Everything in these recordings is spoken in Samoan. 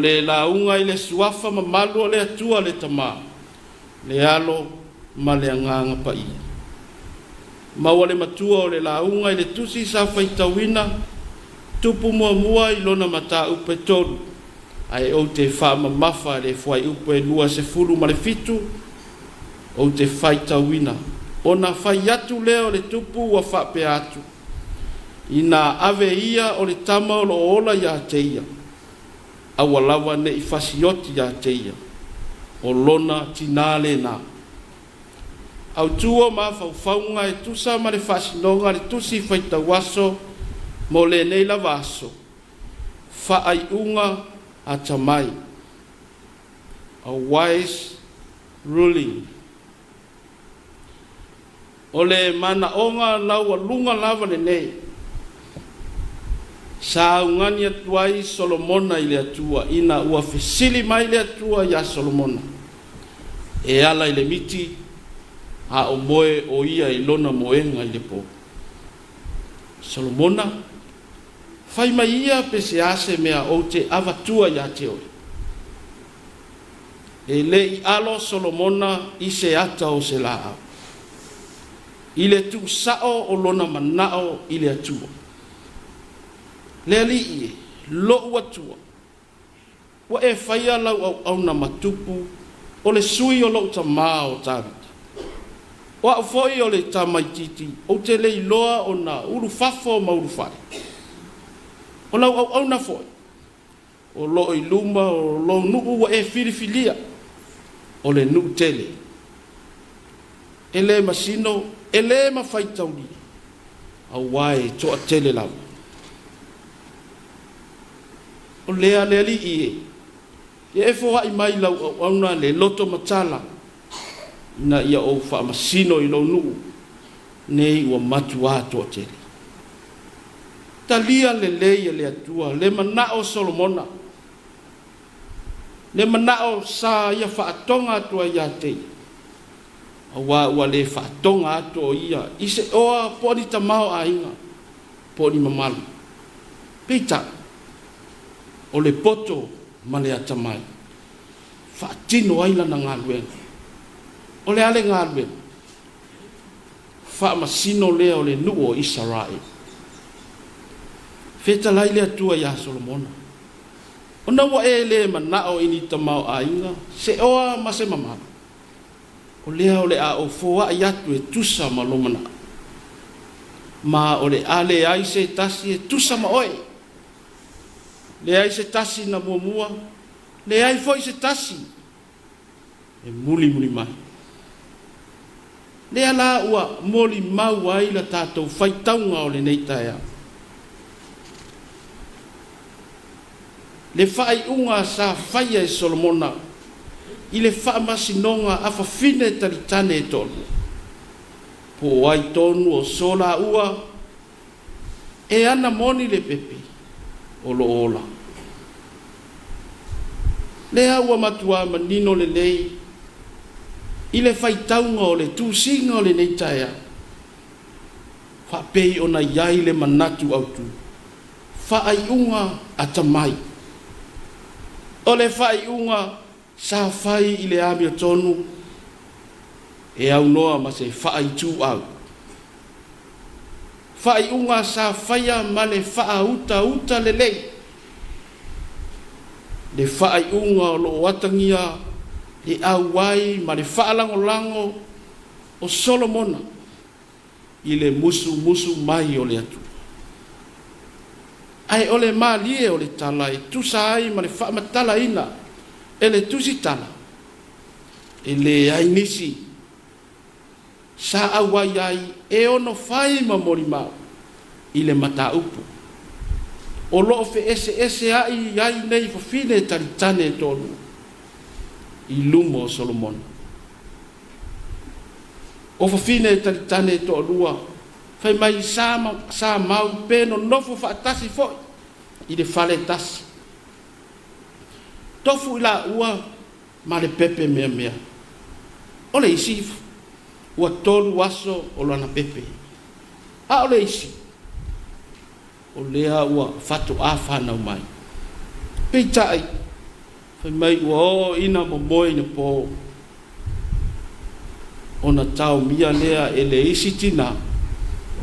le lauga i le Suafa mamalu o le Atua le Tama, le Alo ma le Agaga Paia. Maua le matua o le lauga i le tusi sa faitauina Tupu muamua i lona mataupu e 3, ae ou te faamamafa le fuaiupu e 27 ou te faitauina. Ona fai atu lea o le tupu ua faapea atu, Ina ave ia o le tama o lo o ola ia te ia, aua lava ne i fasioti ia te ia, o lona tinā lena. Autu o mafaufauga e tusa ma le faasinoga a le Tusi Faitauaso mo lenei lava aso, Faaiuga Atamai, A Wise Ruling. O le manaoga laualuga lava lenei sa augani atu ai Solomona i le Atua ina ua fesili mai le Atua iā Solomona e ala i le miti a o moe o ia i lona moega i le po. Solomona, fai mai ia pe se a se mea ou te avatua iā te oe. E le i alo Solomona i se ata o se laau, i le tuusao o lona manao i le Atua. Le Alii e, lou Atua, ua e faia lau auauna ma tupu o le sui o lou tamā o Tavita. O au foi o le tamaitiiti ou te le iloa ona ulufafo ma ulufale. O lau auauna foi, o lo o i luma o lou nuu ua e filifilia, o le nuu tele, e le masino, e le mafaitaulia, auā e toatele lava. O lea le Alii e, ia e foai mai i lau auauna le loto matala, ina ia ou faamasino i lou nuu nei ua matuā toatele. Talia lelei e le Atua le manao o Solomona, le manao sa ia faatoga atu ai ia te ia, auā ua le faatoga atu o ia i se oa po o ni tamaoaiga po o ni mamalu. Peitai, o le poto ma le atamai, faatino ai lana galuega. O le a le galuega? Faamasino lea o le nuu o Isaraelu. Fetalai le Atua iā Solomona, Ona ua e le manao i ni tamaoaiga, se oa ma se mamalu, o lea o le a ou foai atu e tusa ma lou manao, ma o le a leai se tasi e tusa ma oe, leai se tasi na muamua, leai foi se tasi e mulimuli mai. Lea la ua molimau ai la tatou faitauga o lenei taeao. Le faaiuga sa faia e Solomona i le faamasinoga a fafine talitane e toalua, po o ai tonu o so laua e ana moni le pepe o lo o ola. Lea ua matuā manino lelei i le faitauga o le tusiga o lenei taeao, faapei ona i ai le manatu autu, faaiuga atamai. O le faaiuga sa fai i le amiotonu e aunoa ma se faaituau. Faaiuga sa faia ma le faautauta lelei. Le faaiuga o lo o atagia le auai ma le faalagolago o Solomona i le musumusu mai o le Atua. Ae o le malie o le tala e tusa ai ma le faamatalaina e le Tusitala, e leai nisi sa auai ai e ono fai ma molimau i le mataupu o lo o feeseesea'i ai nei fafine talitane e toalua i luma o Solomona. O fafine talitane e toalua fai mai sa sa mau pe nonofo faatasi foi i le fale e tasi. Tofu i laua ma le pepe meamea. O le isi ua tolu aso o lana pepe, a o le isi o lea ua faatoa fanau mai. Peitai, Fai mai ua oo ina momoe i le po, ona taomia lea e le isi tinā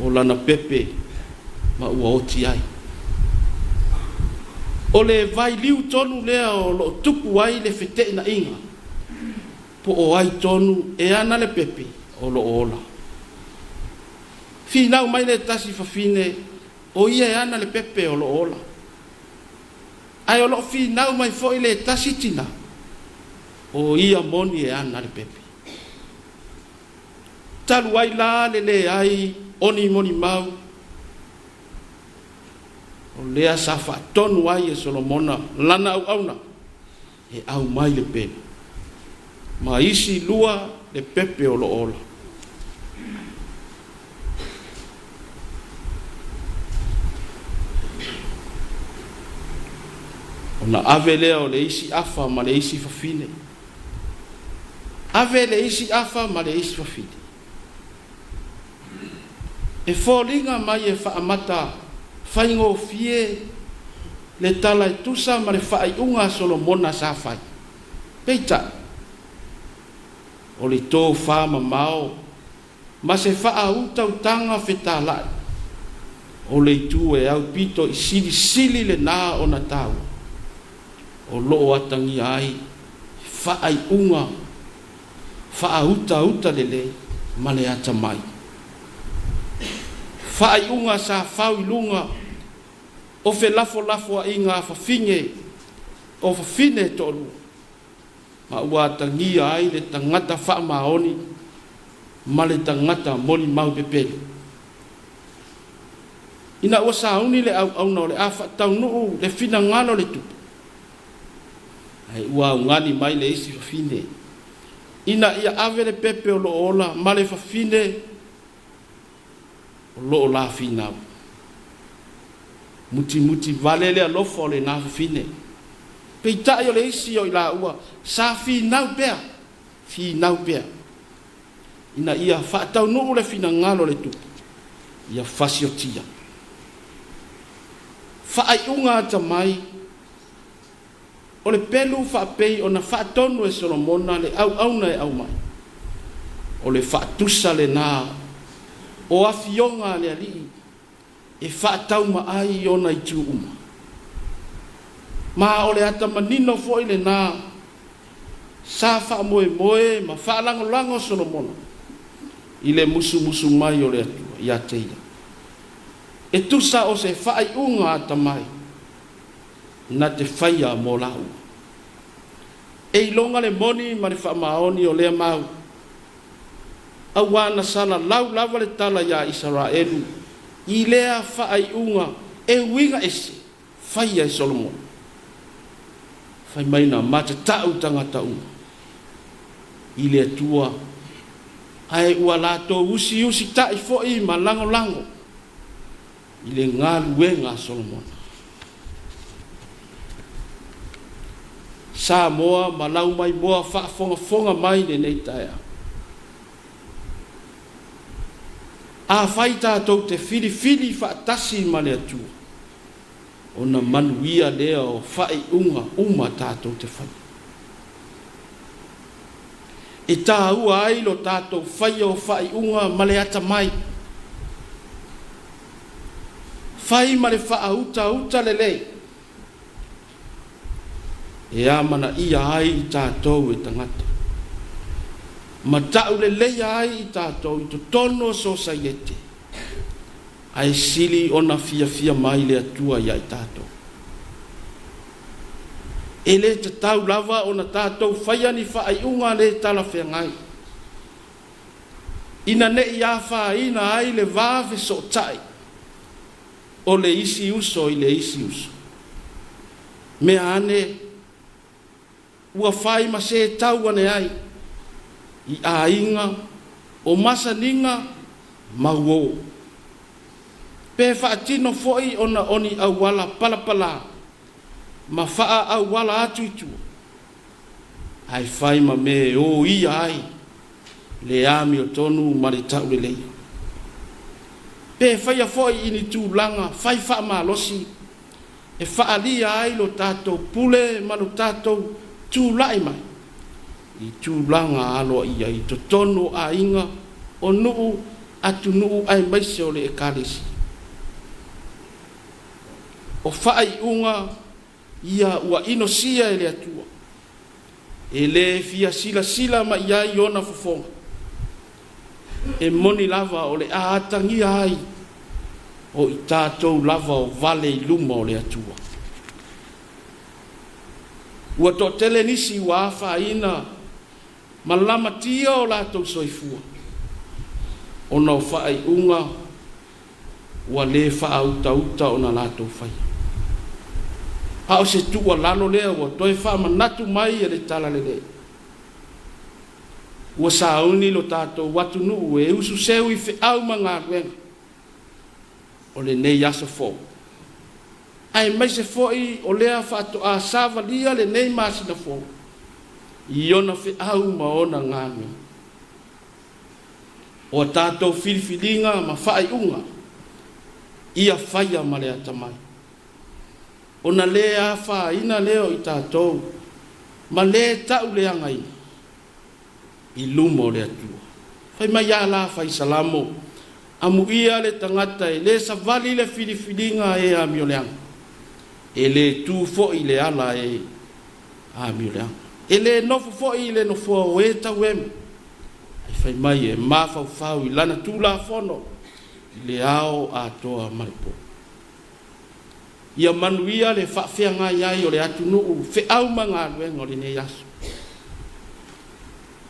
o lana pepe ma ua oti ai. O le vailiu tonu lea o lo o tupu ai le feteenaiga po o ai tonu e ana le pepe o lo o ola. Finau mai le tasi fafine o ia e ana le pepe o lo o ola. Ae o lo o finau mai foi le tasi tina, o ia moni e ana le pepe. Talu ai la le leai o ni molimau, o lea sa faatonu ai e Solomona lana auauna e aumai le pelu ma isi lua le pepe o lo o ola. Ona ave lea o le isi afa ma le isi fafine. Ave le isi afa ma le isi fafine. E foliga mai e faamata faigofie le tala e tusa ma le faaiuga a Solomona sa fai. Peitai, o le tofamamao ma se faautautaga fetalai, o le itu e aupito i silisili lena ona taua, o lo o atagia ai faaiuga faautauta lelei ma le atamai. Faaiuga sa fau i luga o felafolafoaiga a fafine o fafine e toalua, ma ua atagia ai le tagata faamaoni ma le tagata molimau pepelo. Ina ua sauni le auauna o le a faataunuu le finagalo o le tupu, ae ua augani mai le isi fafine ina ia ave le pepe o lo o ola ma le fafine o lo o la finau. Mutimuti vale le alofa o lena fafine. Peitai o le isi o i laua sa finau pea, finau pea, ina ia faataunuu le finagalo o le tupu, ia fasiotia. Faaiuga atamai O le pelu faapei ona faatonu e Solomona le auauna e aumai, o le faatusa lena o afioga a le Alii e faatauma ai i ona itu uma. Ma o le ata manino foi lena sa faamoemoe ma faalagolago Solomona i le musumusu mai o le Atua ia te ia, e tusa o se faaiuga atamai na te faia mo lāua. E iloga le moni ma le faamaoni o lea mau, auā na salalau lava le tala iā Isaraelu i lea faaiuga e uiga ese faia e Solomona. Fai mai na matata'u tagata uma i le Atua, ae ua latou usiusita'i foi ma lagolago i le galuega a Solomona. Samoa ma lau maimoa faafogafoga mai i lenei taeao. Afai tatou te filifili faatasi ma le Atua, ona manuia lea o faaiuga uma tatou te faia. E taua ai lo tatou faia o faaiuga ma le atamai. Fai ma le faautauta lelei e amanaia ai i tatou e tagata, ma tauleleia ai i tatou i totonu o sosaiete, ae sili ona fiafia mai le Atua ia i tatou. E le tatau lava ona tatou faia ni faaiuga le talafeagai, ina ne i afaina ai le va fesootai o le isi uso i le isi uso. Mea ane, ua fai ma se tau ane ai i aiga o masaniga ma uō. Pe faatino foi ona o ni auala palapala ma faaauala atu i tua, ae fai ma mea e oia ai le amiotonu ma le tauleleia. Pe faia foi i ni tulaga fai faamalosi e faaalia ai lo tatou pule ma lo tatou Tulai mai i tulaga aloaia i totonu o aiga, o nuu, atunuu aemaise o le Ekalesia. O faaiuga ia ua inosia e le Atua, e le fia silasila mai i ai ona fofoga, e moni lava o le a atagia ai o i tatou lava o vale i luma o le Atua. Ua toatele nisi ua afaina ma lamatia o latou soifua ona o faaiuga ua le faautauta ona latou faia. A o se tuualalo lea ua toe faamanatu mai e le Talalelei. Ua sauni lo tatou atunuu e ususeu i feau ma galuega o lenei aso fou, aemaise foi o lea faatoa savalia lenei masina fou i ona feau ma ona galuega. O a tatou filifiliga ma faaiuga, ia faia ma le atamai, ona le afaina lea o i tatou ma le tauleagaina i luma o le Atua. Fai mai a la fai Salamo, Amuia le tagata e le savali le filifiliga a e amioleaga, e le tu foi i le ala a e amioleaga, e le nofo foi i le nofoa o e tauemo, ae fai mai e mafaufau i lana Tulafono i le ao atoa ma le po. Ia manuia le faafeagai ai o le atunuu feau ma galuega o lenei aso,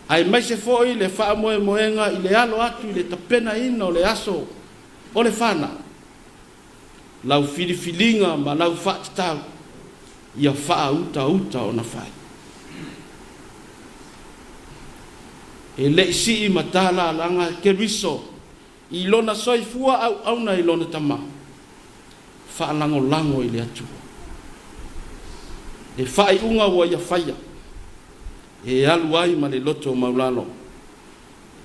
aemaise foi le faamoemoega i le alo atu i le tapenaina o le aso o le fanau, lau filifiliga ma lau faatatau ia faautauta ona fai. E le i sii matalalaga Keriso i lona soifua auauna i lona Tama, faalagolago i le Atua. Le faaiuga ua ia faia, e alu ai ma le loto maulalo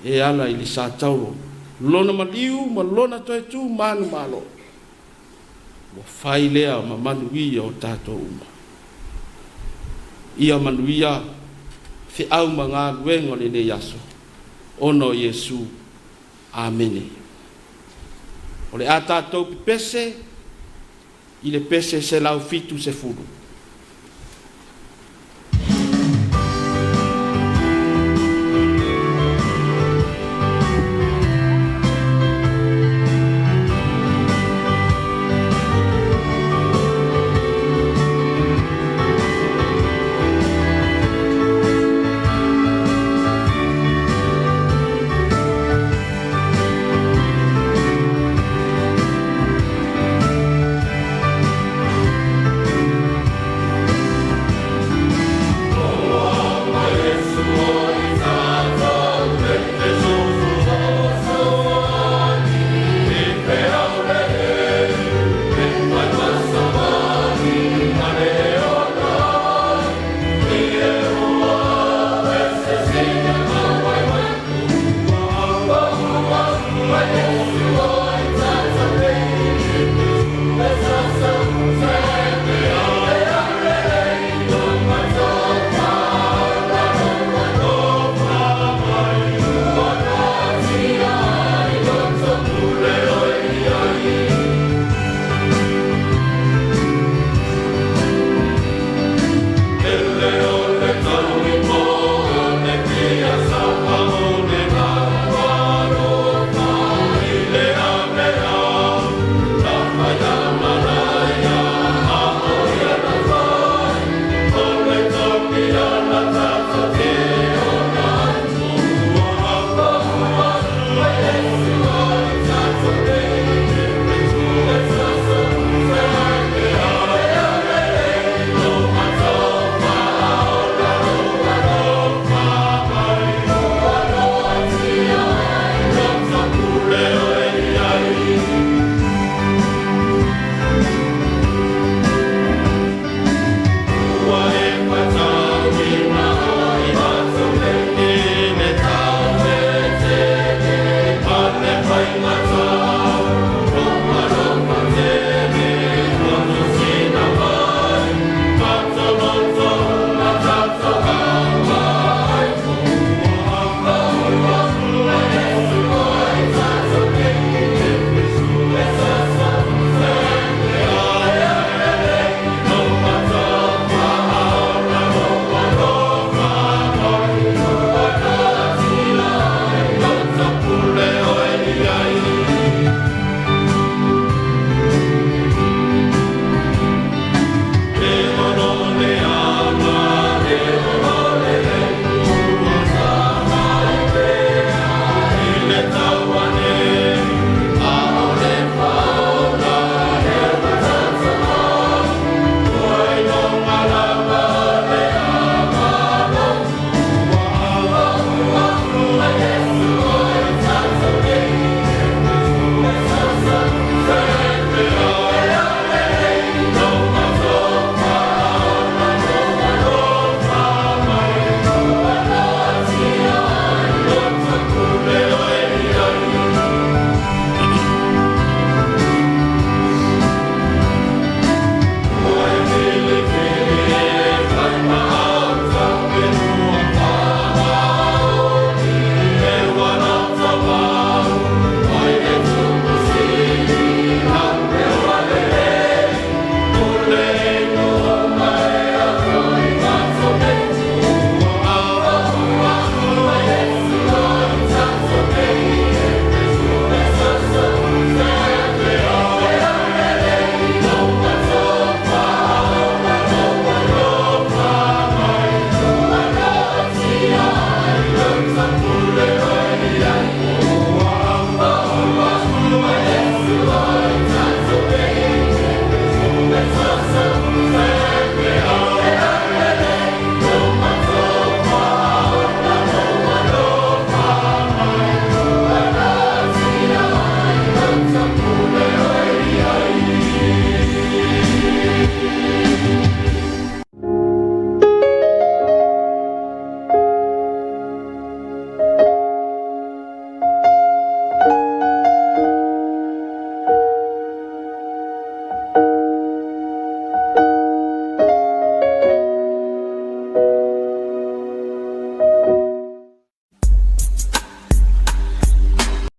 e ala i le sa Tauro, lona maliu ma lona toe tu manumalo, ua fai lea ma manuia o tatou uma. Ia manuia feau ma galuega o lenei aso, ona o Iesu. Amene. O le a tatou pepese i le pese 170.